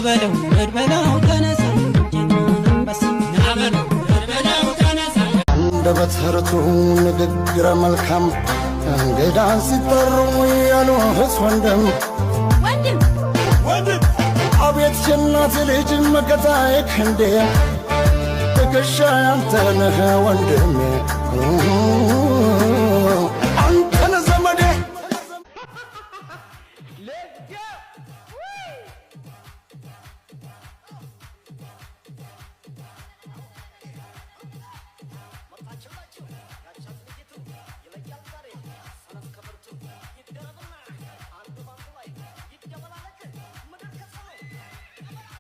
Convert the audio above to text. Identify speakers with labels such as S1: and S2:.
S1: በለው ውረድ በለው ተነሳ አንበሳ ና በለው ውረድ በለው ተነሳ።
S2: አንደበተ ርቱዕ፣ ንግግረ መልካም፣ እንግዳን ሲጠሩ ያሉ ወንድም።
S1: ወንድም።
S2: አቤት የእናት ልጅ፣ መከታዬ፣ ክንዴ፣ ትከሻ ያንተ ነህ ወንድሜ።